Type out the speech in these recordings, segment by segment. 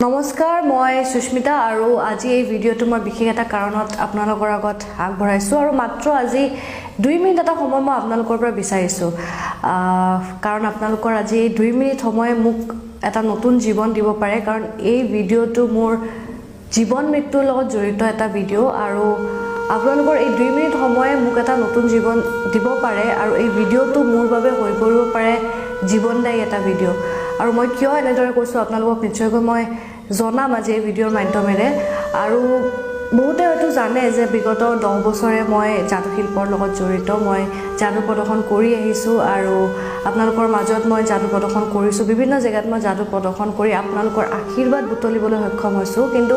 নমস্কাৰ, মই সুস্মিতা আৰু আজি এই ভিডিঅ'টো মই বিশেষ এটা কাৰণত আপোনালোকৰ আগত আগবঢ়াইছোঁ আৰু মাত্ৰ আজি 2 মিনিট এটা সময় মই আপোনালোকৰ পৰা বিচাৰিছোঁ, কাৰণ আপোনালোকৰ আজি এই 2 মিনিট সময়ে মোক এটা নতুন জীৱন দিব পাৰে। কাৰণ এই ভিডিঅ'টো মোৰ জীৱন মৃত্যুৰ লগত জড়িত এটা ভিডিঅ' আৰু আপোনালোকৰ এই 2 মিনিট সময়ে মোক এটা নতুন জীৱন দিব পাৰে আৰু এই ভিডিঅ'টো মোৰ বাবে হৈ পৰিব পাৰে জীৱনদায়ী এটা ভিডিঅ'। আৰু মই কিয় এনেদৰে কৈছোঁ, আপোনালোকক নিশ্চয়কৈ মই জনাম আজি এই ভিডিঅ'ৰ মাধ্যমেৰে। আৰু বহুতে হয়তো জানে যে বিগত 10 বছৰে মই যাদু শিল্পৰ লগত জড়িত। মই যাদু প্ৰদৰ্শন কৰি আহিছোঁ আৰু আপোনালোকৰ মাজত মই যাদু প্ৰদৰ্শন কৰিছোঁ। বিভিন্ন জেগাত মই যাদু প্ৰদৰ্শন কৰি আপোনালোকৰ আশীৰ্বাদ বুটলিবলৈ সক্ষম হৈছোঁ। কিন্তু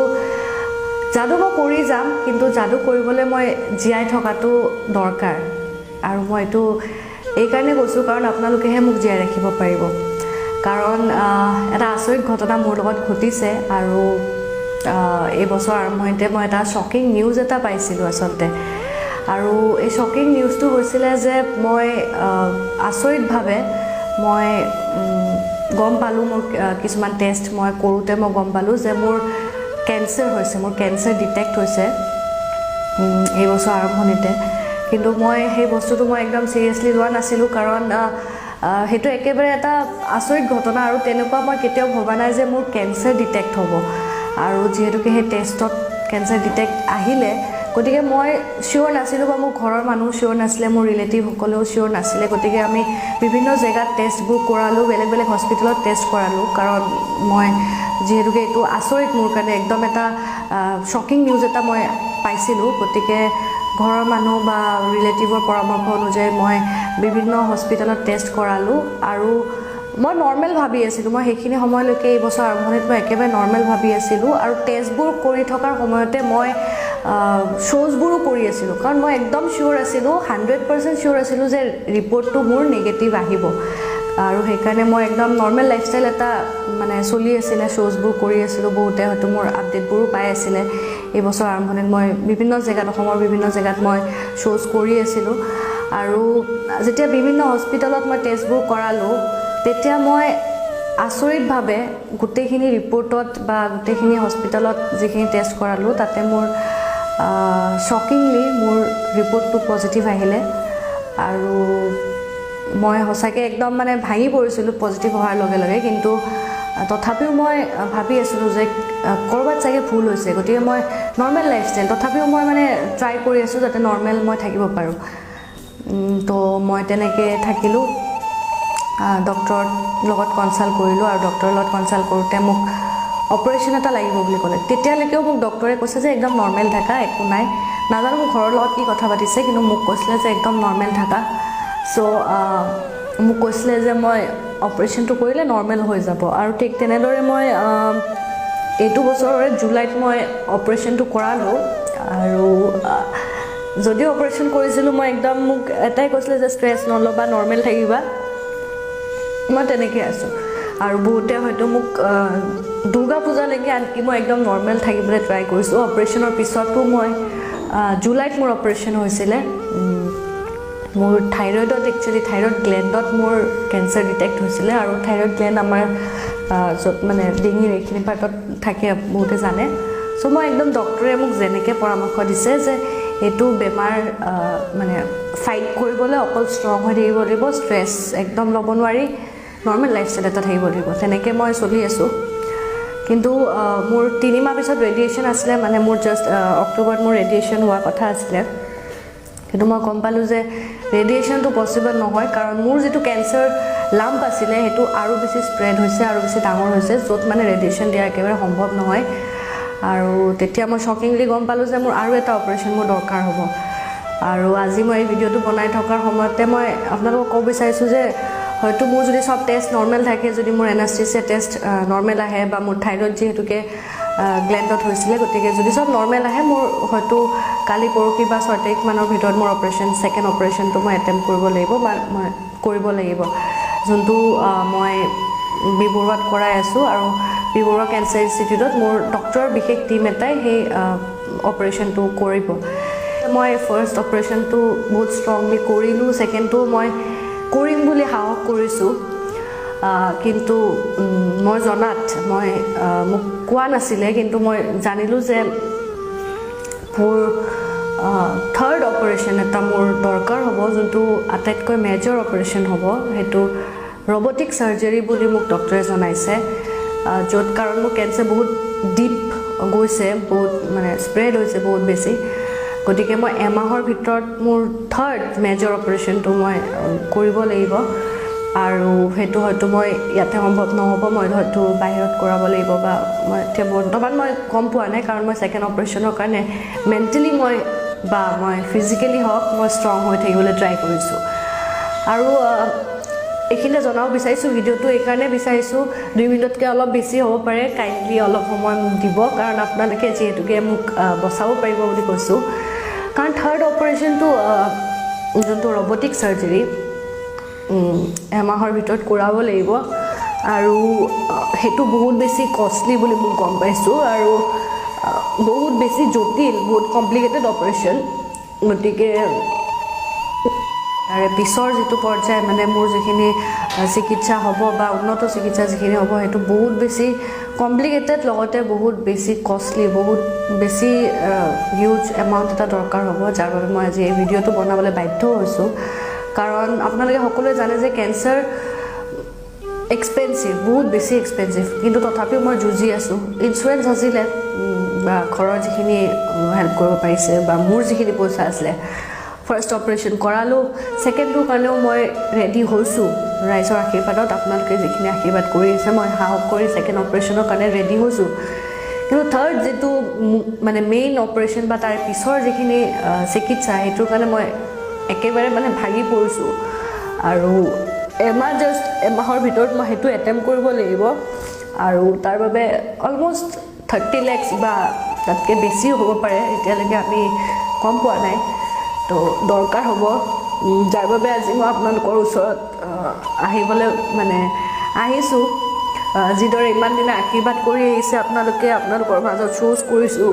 যাদু মই কৰি যাম, কিন্তু যাদু কৰিবলৈ মই জীয়াই থকাটো দৰকাৰ। আৰু মই এইটো এইকাৰণে কৈছোঁ, কাৰণ আপোনালোকেহে মোক জীয়াই ৰাখিব পাৰিব। কাৰণ এটা আচৰিত ঘটনা মোৰ লগত ঘটিছে আৰু এই বছৰ আৰম্ভণিতে মই এটা শ্বকিং নিউজ এটা পাইছিলোঁ আচলতে। আৰু এই শ্বকিং নিউজটো হৈছিলে যে মই আচৰিতভাৱে মই গম পালোঁ, মোৰ কিছুমান টেষ্ট মই কৰোঁতে মই গম পালোঁ যে মোৰ কেঞ্চাৰ হৈছে, মোৰ কেঞ্চাৰ ডিটেক্ট হৈছে এই বছৰ আৰম্ভণিতে। কিন্তু মই সেই বস্তুটো মই একদম চিৰিয়াছলি লোৱা নাছিলোঁ, কাৰণ আহ, আহ, সেইটো একেবাৰে এটা আচৰিত ঘটনা আৰু তেনেকুৱা মই কেতিয়াও ভবা নাই যে মোৰ কেঞ্চাৰ ডিটেক্ট হ'ব। আৰু যিহেতুকে সেই টেষ্টত কেঞ্চাৰ ডিটেক্ট আহিলে, গতিকে মই চিয়'ৰ নাছিলোঁ বা মোৰ ঘৰৰ মানুহ চিয়'ৰ নাছিলে, মোৰ ৰিলেটিভসকলেও চিয়'ৰ নাছিলে। গতিকে আমি বিভিন্ন জেগাত টেষ্টবোৰ কৰালোঁ, বেলেগ বেলেগ হস্পিটেলত টেষ্ট কৰালোঁ। কাৰণ মই যিহেতুকে এইটো আচৰিত মোৰ কাৰণে একদম এটা শ্বকিং নিউজ এটা মই পাইছিলোঁ, গতিকে ঘৰৰ মানুহ বা ৰিলেটিভৰ পৰামৰ্শ অনুযায়ী মই বিভিন্ন হস্পিটেলত টেষ্ট কৰালোঁ। আৰু মই নৰ্মেল ভাবি আছিলোঁ। মই সেইখিনি সময়লৈকে, এই বছৰ আৰম্ভণিত মই একেবাৰে নৰ্মেল ভাবি আছিলোঁ। আৰু টেষ্টবোৰ কৰি থকাৰ সময়তে মই শ্ব'জবোৰো কৰি আছিলোঁ, কাৰণ মই একদম চিয়'ৰ আছিলোঁ, 100% চিয়'ৰ আছিলোঁ যে ৰিপৰ্টটো মোৰ নিগেটিভ আহিব। আৰু সেইকাৰণে মই একদম নৰ্মেল লাইফষ্টাইল এটা মানে চলি আছিলে, শ্ব'জবোৰ কৰি আছিলোঁ। বহুতে হয়তো মোৰ আপডেটবোৰো পাই আছিলে। এই বছৰ আৰম্ভণিত মই বিভিন্ন জেগাত, অসমৰ বিভিন্ন জেগাত মই শ্ব'জ কৰি আছিলোঁ। আৰু যেতিয়া বিভিন্ন হস্পিটেলত মই টেষ্টবোৰ কৰালোঁ, তেতিয়া মই আচৰিতভাৱে গোটেইখিনি ৰিপৰ্টত বা গোটেইখিনি হস্পিটেলত যিখিনি টেষ্ট কৰালোঁ, তাতে মোৰ শ্বকিংলি মোৰ ৰিপৰ্টটো পজিটিভ আহিলে। আৰু মই সঁচাকৈ একদম মানে ভাঙি পৰিছিলোঁ পজিটিভ হোৱাৰ লগে লগে। কিন্তু তথাপিও মই ভাবি আছিলোঁ যে ক'ৰবাত চাগে ভুল হৈছে। গতিকে মই নৰ্মেল লাইফষ্টাইল তথাপিও মই মানে ট্ৰাই কৰি আছোঁ যাতে নৰ্মেল মই থাকিব পাৰোঁ। তো মই তেনেকৈ থাকিলোঁ, ডক্টৰৰ লগত কনচাল্ট কৰিলোঁ আৰু ডক্টৰৰ লগত কনচাল্ট কৰোঁতে মোক অপাৰেশ্যন এটা লাগিব বুলি ক'লে। তেতিয়ালৈকেও মোক ডক্টৰে কৈছে যে একদম নৰ্মেল থাকা, একো নাই। নাজানো মোৰ ঘৰৰ লগত কি কথা পাতিছে, কিন্তু মোক কৈছিলে যে একদম নৰ্মেল থাকা। চ' মোক কৈছিলে যে মই অপাৰেশ্যনটো কৰিলে নৰ্মেল হৈ যাব। আৰু ঠিক তেনেদৰে মই এইটো বছৰৰে জুলাইত মই অপাৰেশ্যনটো কৰালোঁ। আৰু যদিও অপাৰেশ্যন কৰিছিলোঁ, মই একদম মোক এটাই কৈছিলে যে ষ্ট্ৰেছ নল'বা, নৰ্মেল থাকিবা। মই তেনেকৈ আছোঁ। আৰু বহুতে হয়তো মোক দুৰ্গা পূজালৈকে আনকি মই একদম নৰ্মেল থাকিবলৈ ট্ৰাই কৰিছোঁ। অপাৰেশ্যনৰ পিছতো মই জুলাইত মোৰ অপাৰেশ্যন হৈছিলে। মোৰ থাইৰইডত, একচুৱেলি থাইৰইড গ্লেণ্ডত মোৰ কেঞ্চাৰ ডিটেক্ট হৈছিলে। আৰু থাইৰইড গ্লেণ্ড আমাৰ য'ত মানে ডিঙিৰ এইখিনি পাৰ্টত থাকে, বহুতে জানে। চ' মই একদম ডক্টৰে মোক যেনেকৈ পৰামৰ্শ দিছে যে এইটো বেমাৰ মানে ফাইট কৰিবলৈ অকল ষ্ট্ৰং হৈ থাকিব লাগিব, ষ্ট্ৰেছ একদম ল'ব নোৱাৰি, নৰ্মেল লাইফষ্টাইল এটা থাকিব লাগিব, তেনেকৈ মই চলি আছোঁ। কিন্তু মোৰ 3 মাহ পিছত ৰেডিয়েশ্যন আছিলে, মানে মোৰ জাষ্ট অক্টোবৰত মোৰ ৰেডিয়েশ্যন হোৱা কথা আছিলে। কিন্তু মই গম পালোঁ যে ৰেডিয়েশ্যনটো পচিবল নহয়, কাৰণ মোৰ যিটো কেঞ্চাৰ লাম্প আছিলে, সেইটো আৰু বেছি স্প্ৰেড হৈছে আৰু বেছি ডাঙৰ হৈছে, য'ত মানে ৰেডিয়েশ্যন দিয়া একেবাৰে সম্ভৱ নহয়। আৰু তেতিয়া মই শ্বকিংলি গম পালোঁ যে মোৰ আৰু এটা অপাৰেশ্যন মোৰ দৰকাৰ হ'ব। আৰু আজি মই এই ভিডিঅ'টো বনাই থকাৰ সময়তে মই আপোনালোকক ক'ব বিচাৰিছোঁ যে হয়তো মোৰ যদি চব টেষ্ট নৰ্মেল থাকে, যদি মোৰ এনাষ্টেচিয়া টেষ্ট নৰ্মেল আহে বা মোৰ থাইৰইড যিহেতুকে গ্লেণ্ডত হৈছিলে, গতিকে যদি চব নৰ্মেল আহে, মোৰ হয়তো কালি পৰহি বা 6 তাৰিখমানৰ ভিতৰত মোৰ অপাৰেশ্যন, ছেকেণ্ড অপাৰেশ্যনটো মই এটেম্প কৰিব লাগিব বা মই কৰিব লাগিব, যোনটো মই বি বৰুৱাত কৰাই আছোঁ। আৰু বি বৰুৱা কেঞ্চাৰ ইনষ্টিটিউটত মোৰ ডক্টৰৰ বিশেষ টীম এটাই সেই অপাৰেশ্যনটো কৰিব। মই ফাৰ্ষ্ট অপাৰেশ্যনটো বহুত ষ্ট্ৰংলি কৰিলোঁ, ছেকেণ্ডটো মই কৰিম বুলি সাহস কৰিছোঁ। কিন্তু মই জনাত মই মোক কোৱা নাছিলে, কিন্তু মই জানিলোঁ যে মোৰ থাৰ্ড অপাৰেশ্যন এটা মোৰ দৰকাৰ হ'ব, যোনটো আটাইতকৈ মেজৰ অপাৰেশ্যন হ'ব। সেইটো ৰবটিক চাৰ্জাৰী বুলি মোক ডক্টৰে জনাইছে, য'ত কাৰণ মোৰ কেঞ্চাৰ বহুত ডিপ গৈছে, বহুত মানে স্প্ৰেড হৈছে বহুত বেছি। গতিকে মই এমাহৰ ভিতৰত মোৰ থাৰ্ড মেজৰ অপাৰেশ্যনটো মই কৰিব লাগিব আৰু সেইটো হয়তো মই ইয়াতে সম্ভৱ নহ'ব, মই হয়তো বাহিৰত কৰাব লাগিব বা মই এতিয়া বৰ্তমান মই গম পোৱা নাই, কাৰণ মই ছেকেণ্ড অপাৰেশ্যনৰ কাৰণে মেণ্টেলি মই বা মই ফিজিকেলি হওক মই ষ্ট্ৰং হৈ থাকিবলৈ ট্ৰাই কৰিছোঁ। আৰু এইখিনিতে জনাব বিচাৰিছোঁ, ভিডিঅ'টো এইকাৰণে বিচাৰিছোঁ, 2 মিনিটতকৈ অলপ বেছি হ'ব পাৰে, কাইণ্ডলি অলপ সময় মোক দিব, কাৰণ আপোনালোকে যিহেতুকে মোক বচাব পাৰিব বুলি কৈছোঁ। কাৰণ থাৰ্ড অপাৰেশ্যনটো যোনটো ৰবটিক চাৰ্জাৰী এমাহৰ ভিতৰত কৰাব লাগিব আৰু সেইটো বহুত বেছি কষ্টলি বুলি মই গম পাইছোঁ আৰু বহুত বেছি জটিল, বহুত কমপ্লিকেটেড অপাৰেশ্যন। গতিকে তাৰে পিছৰ যিটো পৰ্যায়, মানে মোৰ যিখিনি চিকিৎসা হ'ব বা উন্নত চিকিৎসা যিখিনি হ'ব, সেইটো বহুত বেছি কমপ্লিকেটেড, লগতে বহুত বেছি কষ্টলি, বহুত বেছি হিউজ এমাউণ্ট এটা দৰকাৰ হ'ব, যাৰ বাবে মই আজি এই ভিডিঅ'টো বনাবলৈ বাধ্য হৈছোঁ। কাৰণ আপোনালোকে সকলোৱে জানে যে কেঞ্চাৰ এক্সপেঞ্চিভ, বহুত বেছি এক্সপেঞ্চিভ। কিন্তু তথাপিও মই যুঁজি আছোঁ। ইঞ্চুৰেঞ্চ আছিলে বা ঘৰৰ যিখিনি হেল্প কৰিব পাৰিছে বা মোৰ যিখিনি পইচা আছিলে, ফাৰ্ষ্ট অপাৰেশ্যন কৰালোঁ। ছেকেণ্ডটোৰ কাৰণেও মই ৰেডি হৈছোঁ। ৰাইজৰ আশীৰ্বাদত, আপোনালোকে যিখিনি আশীৰ্বাদ কৰি আছে, মই সাহস কৰি ছেকেণ্ড অপাৰেশ্যনৰ কাৰণে ৰেডি হৈছোঁ। কিন্তু থাৰ্ড যিটো মানে মেইন অপাৰেশ্যন বা তাৰ পিছৰ যিখিনি চিকিৎসা, সেইটোৰ কাৰণে মই একেবাৰে মানে ভাগি পৰিছোঁ আৰু এমাহ, জাষ্ট এমাহৰ ভিতৰত মই সেইটো এটেম্প কৰিব লাগিব আৰু তাৰ বাবে অলমষ্ট 30 লেক্স বা তাতকৈ বেছিও হ'ব পাৰে, এতিয়ালৈকে আমি গম পোৱা নাই। তো দৰকাৰ হ'ব, যাৰ বাবে আজি মই আপোনালোকৰ ওচৰত আহিবলৈ মানে আহিছোঁ। যিদৰে ইমান দিনে আশীৰ্বাদ কৰি আহিছে আপোনালোকে, আপোনালোকৰ মাজত শ্ব'জ কৰিছোঁ,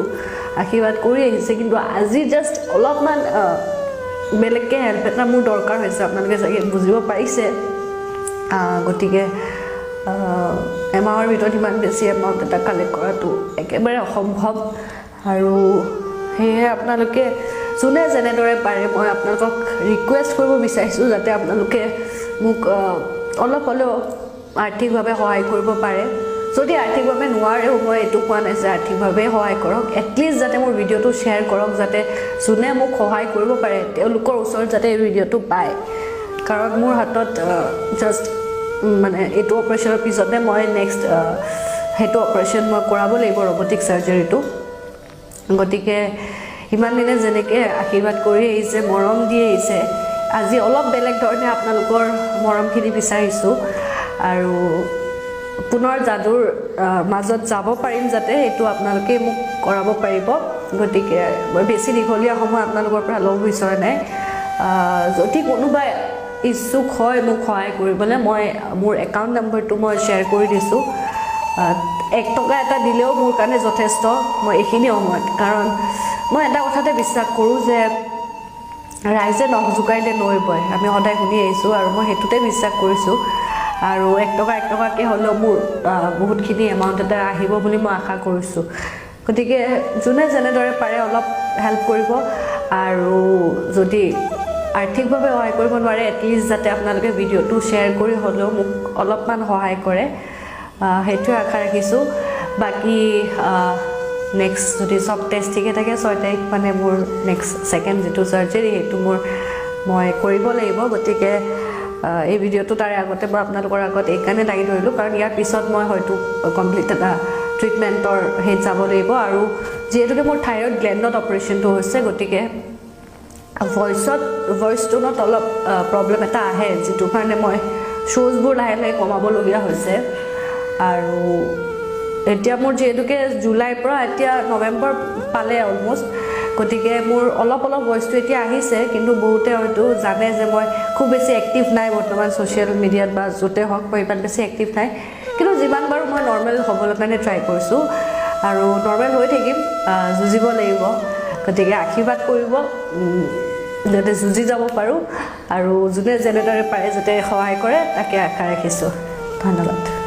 আশীৰ্বাদ কৰি আহিছে, কিন্তু আজি জাষ্ট অলপমান বেলেগকৈ হেল্প এটা মোৰ দৰকাৰ হৈছে, আপোনালোকে চাগে বুজিব পাৰিছে। গতিকে এমাহৰ ভিতৰত ইমান বেছি এমাউণ্ট এটা কালেক্ট কৰাটো একেবাৰে অসম্ভৱ আৰু সেয়েহে আপোনালোকে যোনে যেনেদৰে পাৰে, মই আপোনালোকক ৰিকুৱেষ্ট কৰিব বিচাৰিছোঁ যাতে আপোনালোকে মোক অলপ হ'লেও আৰ্থিকভাৱে সহায় কৰিব পাৰে। যদি আৰ্থিকভাৱে নোৱাৰেও, মই এইটো কোৱা নাই যে আৰ্থিকভাৱে সহায় কৰক, এটলিষ্ট যাতে মোৰ ভিডিঅ'টো শ্বেয়াৰ কৰক, যাতে যোনে মোক সহায় কৰিব পাৰে তেওঁলোকৰ ওচৰত যাতে এই ভিডিঅ'টো পায়। কাৰণ মোৰ হাতত জাষ্ট মানে এইটো অপাৰেশ্যনৰ পিছতে মই নেক্সট সেইটো অপাৰেশ্যন মই কৰাব লাগিব, ৰবটিক চাৰ্জাৰীটো। গতিকে ইমান দিনে যেনেকৈ আশীৰ্বাদ কৰি আহিছে, মৰম দি আহিছে, আজি অলপ বেলেগ ধৰণে আপোনালোকৰ মৰমখিনি বিচাৰিছোঁ আৰু পুনৰ যাদুৰ মাজত যাব পাৰিম যাতে, সেইটো আপোনালোকেই মোক কৰাব পাৰিব। গতিকে মই বেছি দীঘলীয়া সময় আপোনালোকৰ পৰা ল'ব বিচৰা নাই। যদি কোনোবাই ইচ্ছুক হয় মোক সহায় কৰিবলৈ, মই মোৰ একাউণ্ট নম্বৰটো মই শ্বেয়াৰ কৰি দিছোঁ। 1 টকা এটা দিলেও মোৰ কাৰণে যথেষ্ট মই এইখিনি সময়ত, কাৰণ মই এটা কথাতে বিশ্বাস কৰোঁ যে ৰাইজে নখ জোকাৰিলে নৈ বয়, আমি সদায় শুনি আহিছোঁ আৰু মই সেইটোতে বিশ্বাস কৰিছোঁ। আৰু 1 টকা 1 টকাকৈ হ'লেও মোৰ বহুতখিনি এমাউণ্ট এটা আহিব বুলি মই আশা কৰিছোঁ। গতিকে যোনে যেনেদৰে পাৰে অলপ হেল্প কৰিব আৰু যদি আৰ্থিকভাৱে সহায় কৰিব নোৱাৰে, এটলিষ্ট যাতে আপোনালোকে ভিডিঅ'টো শ্বেয়াৰ কৰি হ'লেও মোক অলপমান সহায় কৰে, সেইটোৱে আশা ৰাখিছোঁ। বাকী নেক্সট যদি চব টেষ্ট ঠিকে থাকে, 6 তাৰিখ মানে মোৰ নেক্সট ছেকেণ্ড যিটো চাৰ্জাৰী, সেইটো মোৰ মই কৰিব লাগিব। গতিকে এই ভিডিঅ'টো তাৰে আগতে মই আপোনালোকৰ আগত এইকাৰণে দাঙি ধৰিলোঁ, কাৰণ ইয়াৰ পিছত মই হয়তো কমপ্লিট এটা ট্ৰিটমেণ্টৰ হেৰিত যাব লাগিব আৰু যিহেতুকে মোৰ থাইৰইড গ্লেণ্ডত অপাৰেশ্যনটো হৈছে, গতিকে ভইচ টোনত অলপ প্ৰব্লেম এটা আহে, যিটো কাৰণে মই শ্ব'জবোৰ লাহে লাহে কমাবলগীয়া হৈছে। আৰু এতিয়া মোৰ যিহেতুকে জুলাইৰ পৰা এতিয়া নৱেম্বৰ পালে অলমষ্ট, গতিকে মোৰ অলপ অলপ ভইচটো এতিয়া আহিছে। কিন্তু বহুতে হয়তো জানে যে মই খুব বেছি এক্টিভ নাই বৰ্তমান ছ'চিয়েল মিডিয়াত বা য'তে হওক, মই ইমান বেছি এক্টিভ নাই। কিন্তু যিমান পাৰোঁ মই নৰ্মেল হ'বলৈ কাৰণে ট্ৰাই কৰিছোঁ আৰু নৰ্মেল হৈ থাকিম। যুঁজিব লাগিব। গতিকে আশীৰ্বাদ কৰিব যাতে যুঁজি যাব পাৰোঁ আৰু যোনে যেনেদৰে পাৰে যাতে সহায় কৰে, তাকে আশা ৰাখিছোঁ। ধন্যবাদ।